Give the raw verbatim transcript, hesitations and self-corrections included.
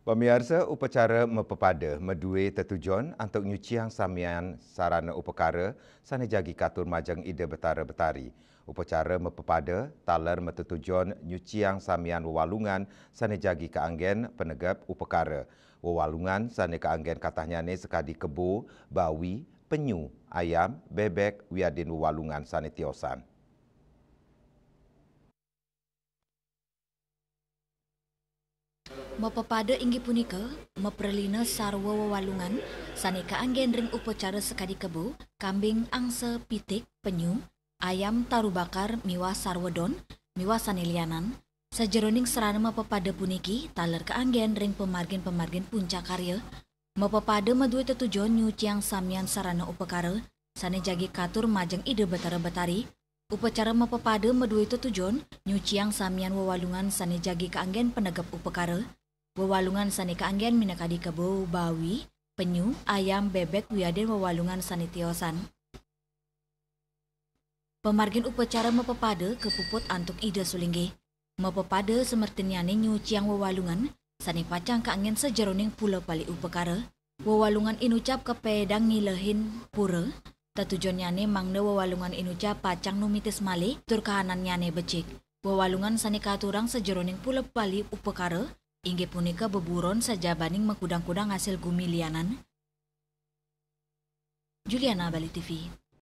Pamiarsa, upacara mapapada madué tetujon antuk nyuciang samian sarana upakara sané jagi katur majeng Ida Betara Betari. Upacara mapapada taler matetujon nyuciang samian wewalungan sané jagi kaanggén panegep upakara. Wewalungan sané kaanggén katahnyané sakadi kebo, bawi, penyu, ayam, bébék, wiadin wewalungan sané tiosan. Mapapada inggih punika mapralina sarwa wewalungan sané kaanggén ring upacara sakadi kebo, kambing, angsa, pitik, penyu, ayam, taru bakar, miwah sarwa don, miwah sané lianan. Sajeroning sarana mapapada puniki taler kaanggén ring pamargin-pamargin puncak karya. Mapapada madué tetujon nyuciang samian sarana upakara sané jagi katur majeng Ida Betara Betari. Upacara mapapada madué tetujon nyuciang samian wewalungan sané jagi kaanggén panegep upakara. Wewalungan sané kaanggén minakadi kebo, bawi, penyu, ayam, bébék, wiadin wewalungan sané tiosan. Pamargin upacara mapapada kapuput antuk Ida Sulinggih. Mapapada samertinnyané nyuciang wewalungan sané pacang kaanggén sajeroning pula pali upakara. Wewalungan inucap kapédang ngilehin pura. Tetujonnyané mangda wewalungan inucap pacang numitis malih tur kahanannyané becik. Wewalungan sané katurang sajeroning pula pali upakara inggih punika beburon sajabaning makudang-kudang asil gumi lianan. Juliana, Bali T V.